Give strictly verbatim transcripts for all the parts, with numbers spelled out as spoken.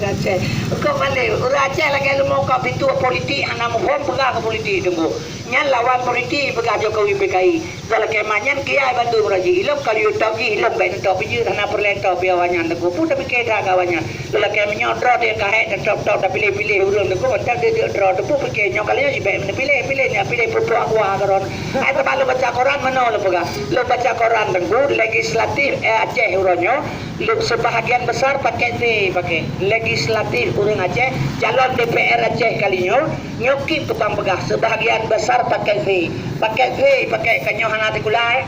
Aceh. Kok malée, ureuëng Aceh lagée leumo ka pintoe politik hana muphom peugah keu politik teungku. Nyan lawan politik peugah Jokowi P K I. Galakée mah nyan kiai bantu meuraji. Ilong ka liyue top jih, ilong bék neutop jih, hana peureulée top piawa nyan teungku. Pun tapike that kawan nyan. Galakée meunyoe droe teuka hék, top-top tapiléh-piléh ureuëng teungku, mantong deuek droe teupeu pike nyoe kali nyoe jibék piléh-piléh, nyak piléh peupuak kuah keudroe. Hai teuma lôn baca koran meunoe lôn peugah. Lôn baca koran teungku, legislatif eh, Aceh uroe nyoe, Leb-, sebahagian besar paket V, paket legislatif ureuëng Aceh, calon D P R Aceh kali nyoe, nyoe kip tukang peugah, sebahagian besar paket V. Paket V, paket ka nyoe hana sikula, eh.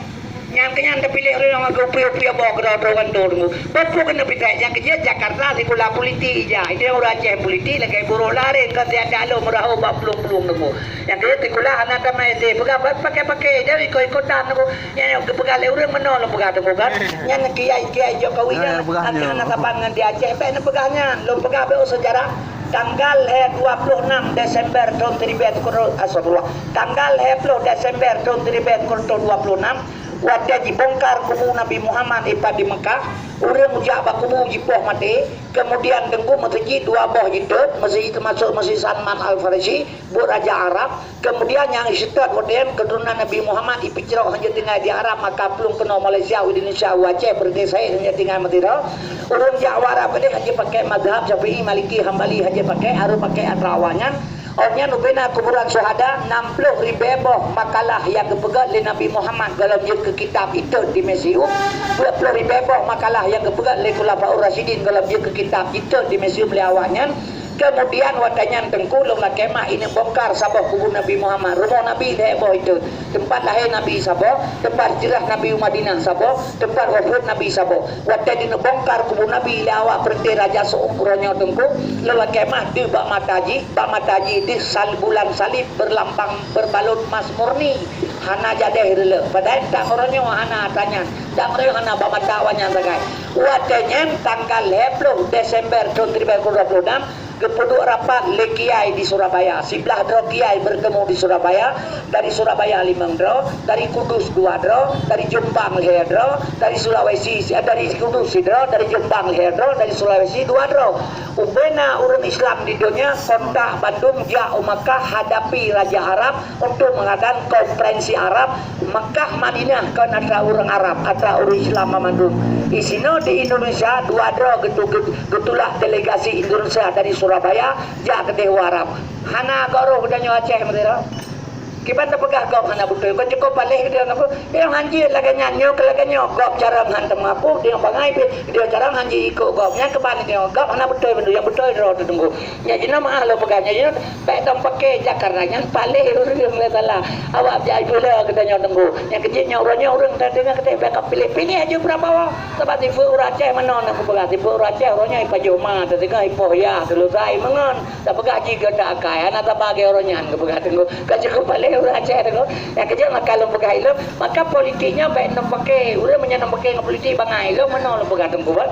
Nyang keunyan tapiléh ureuëng nyang geupiôh-piôh boh keudroe-droe ngon teungku. Peue-peue keuneuk pitai, nyang keujeuet Jakarta sikula politik ija. Itu nyang ureuëng Aceh politik lagée burôk lareng ka siat dak lom meurahô bak plueng-plueng teungku. Nyang keujeuet sikula hana tamai S D. Peugah pakai-pakai, jadi ikot-ikotan teungku. Nyan nyang geupeugah lé ureuëng meunoe lôn peugah teungku kan. Nyan kiai-kiai Jokowi nyan, nyan, peugah akhé nyoe. Hana saban ngon di Aceh, bék neupeugah nyan. Lôn peugah bék seujarah. Tanggal lhée dua puluh enam Desember thôn siribée tukoh, astagfirullah. Tanggal lhée ploh Desember thôn siribée tukoh dua puluh enam, watée jibongkar kubu Nabi Muhammad ipat di Mekah, ureuëng ujak bak kubu jipoh maté, kemudian teungku meuseujid dua boh jitot, meuseujid teumasuk Meuseujid Salman Al-Farisi, buet raja Arab, kemudian nyang iseutôt watée nyan keuturonan Nabi Muhammad ipeucrok hanjeuet tinggai di Arab, maka plueng keunoe Malaysia, Indonesia, u Aceh, Brunei, Said hanjeuet tinggai meusidroe. Ureuëng jak u Arab keudeh hanjeuet pakai mazhab Syafi'i, Maliki, Hambali, hanjeuet pakai, harôh pakai atra awaknyan. Awaknyan ubena kuburan syuhada, enam puluh ribée boh makalah nyang geupeugét lé Nabi Muhammad gohlom jeuet keu kitab itot di museum, dua puluh ribée boh makalah nyang geupeugét lé Khulafaur Rasyidin gohlom jeuet keu kitab itot di museum lé awaknyan. Kemudian watée nyan teungku lôn lakée mah ineuk bongkar saboh kubu Nabi Muhammad. Rumoh Nabi lhée boh itot. Teumpat lahé Nabi saboh, teumpat hijrah Nabi u Madinah saboh, teumpat wafeuet Nabi saboh. Watée jineuk bongkar kubu Nabi lé awak peureuté Raja Su'ud uroe nyoe teungku, lôn lakée mah deuh bak mata jih, bak mata jih deuh sal-, bulan saleb beurlambang beurbalot mas murni. Hana jadéh reuleuek. Padahai tan uroe nyoe hana atra nyan. Dan uroe nyoe hana bak mata awaknyan sagai. Watée nyan tanggal lhée ploh Desember thôn siribée dua puluh enam, geupeuduek rapat lé kiai di Surabaya. Siblaih droe kiai beurtemu di Surabaya, dari Surabaya limong droe, dari Kudus dua droe, dari Jombang lhée droe, dari Sulawesi, eh, dari Kudus sidroe, dari Jombang lhée droe, dari Sulawesi dua droe. Ubena ureuëng Islam di donya kontak bandum jak u Makkah hadapi Raja Arab untuk mengadakan konferensi Arab. Makkah Madinah kon atra ureuëng Arab, atra ureuëng Islam mandum. Di sinoe di Indonesia dua droe geutu-, geutulak delegasi Indonesia dari Surabaya jak keudeh u Arab. Hana goroh geutanyoe Aceh meudera. Kiban tapeugah gob hana beutôi, kon cukôp paléh geutanyoe. Nyang hanjeuet lagée nyan nyoe keu lagée nyoe gob carông han teumeuaku, nyang bangai pih geutanyoe carông hanjeuet ikot gob. Nyang keuban nyoe gob hana beutôi bandum, nyang beutôi droe teungku. Nyan jinoe meu'ah lôn peugah, nyan jinoe bék tom paké Jakarta nyan paléh ureuëng lé salah. Awak jai pula geutanyoe teungku. Nyang keujeuet nyoe uroe nyoe ureuëng tadeungoe keudeh bék ka piléh. Piléh aju Prabowo. Sabab sifeuet ureuëng Aceh meunoe na kupeugah, sifeuet ureuëng Aceh uroe nyoe ipajoh ma, tadeungoe ipoh yah, teulusai meungon. Tapeugah jih geutak akai, hana taba lagée uroe nyan geupeugah teungku. Ka cukôp paléh ureuëng Aceh teungku. Nyang keujeuet maka lôn peugah ilôn, maka politik nyoe bék tom paké. Ureuëng meunyoe tom paké ngon politik bangai, ilôn meunoe lôn peugah teungku, bah.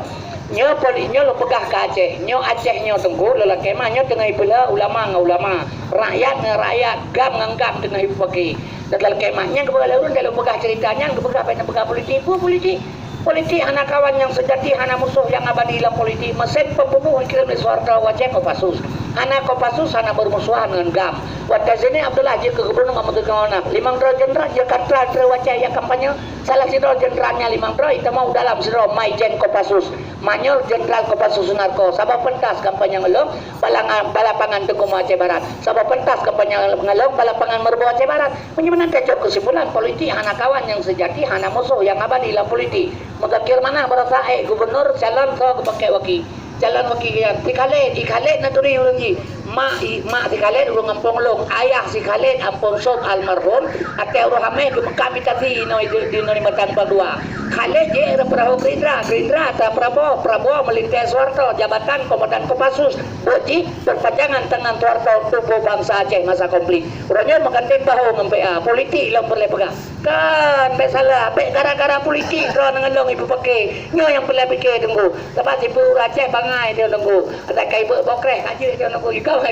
Nyoe poli-, nyoe lôn peugah keu Aceh. Nyoe Aceh nyoe teungku, lôn lakée mah nyoe teungoh ipeulheueh ulama ngon ulama, rakyat ngon rakyat, GAM ngon GAM teungoh ipeupaké. Dan lôn lakée mah nyan geupeugah lé ureuëng, lôn peugah ceurita nyan geupeugah bék neupeugah politik. Peue politik? Politik hana kawan nyang seujati, hana musoh nyang abadi lam politik. Meusén pembunuh ikirém lé Soeharto u Aceh Kopassus. Hana Kopassus hana beurmusohan ngon GAM. Watée Zaini Abdullah jeuet keu gubunur ngon Meuteugah Onah, limong droe jeuneural Jakarta trok u Aceh jak kampanye. Salah sidroe jeuneural nyan limong droe, itamong u dalam sidroe Maijen Kopassus, Mayor Jeuneural Kopassus Sunarko, saboh peuntas kampanye ngon lôn balapangan Teungku Aceh Barat, saboh peuntas kampanye ngon lôn balapangan Meureubo Aceh Barat. Meunyoe meunan tacok keusimpulan, politik hana kawan nyang seujati, hana musoh nyang abadi lam politik. Meugakhir manah barasa ék gubunur calon soe geupaké waki. Calon waki nyan si Khaled, si Khaled na turi ureuëng jih. Mak i, mak si Khaled ureuëng gampông lôn, ayah si Khaled Ampon Sop almarhum, até uroe Hameh geumeukam itasi inoe di, di Nuri Matan Padua. Khaled jeuet rot peurahô Gerindra, Gerindra atra Prabowo, Prabowo meulintée Soeharto, jabatan Komandan Kopassus, buet jih perpanjangan tangan Soeharto tuboh bansa Aceh masa konflik. Uroe nyoe meugandeng bahô ngon P A, politik lom peureulée peugah. Kan, bék salah, bék gara-gara politik droe ngon lôn ipeupaké. Nyoe nyang peureulée pike teungku. Sabab sifeuet ureuëng Aceh bangai teungku. Asai ka ibeuet bokreh ka jeuet teungku. Ikau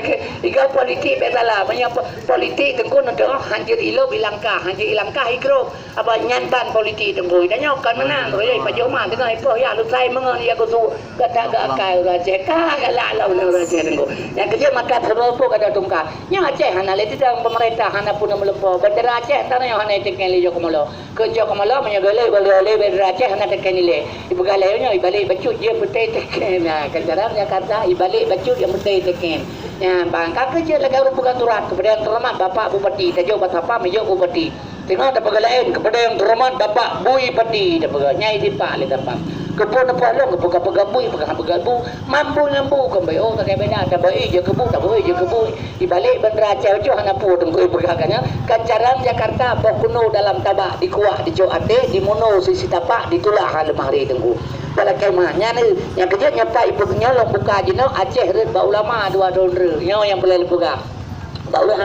Iga politik beda lah. Banyak po-, politik Teungku neudoh hanjeuet ilop ilangkah, hanjeuet ilangkah igrop. Apa nyan ban politik Teungku. Tanyoe kan menang, royai pajoh ma tengah ipoh ya lusai mengon ya kusu. Gata ga akai urang Aceh. Ka galak lah urang Aceh Teungku. Nyang kerja mata terus pun kada tungka. Nyang Aceh hana lé tidang pemerintah hana pun meuleumpah. Bendera Aceh tanyoe hana teken lé jok mula. Keu jok mula meunyoe galak bendera Aceh hana teken ilé. Ipeugah lé nyoe ibalek bacut jeuet beutôi teken. Nah, kan cara Jakarta ibalek bacut yang beutôi teken. Nyan bang ka keuh jeuet lagèe ureueng peugah surat keupada yang terhormat Bapak Bupati, tajok bak sapam jok Bupati. Teungoh tapeugah laén keupada yang terhormat Bapak Bupati tapeugah nyai dipak lé sapam. Keupeue neupeugah lôn keupeue ka peugah bui peugah peugah bu. Mambu ngon bu kon baik oh takai beda tabai je keu bu tabai je keu bu. Ibalek bendera Aceh bacut hana peue teungku peugah kan nyan. Kan cara Jakarta boh kuno dalam tabak dikuah dicok até dimuno sisi tapak ditulah ha leumah hari teungku. Bala kemah nyan eh, nyang keujeuet nyoe pat ipeugah nyoe lôn buka jinoe Aceh rhot bak ulama dua thon rhot. Nyoe nyang peureulèe lôn peugah. Bak ulama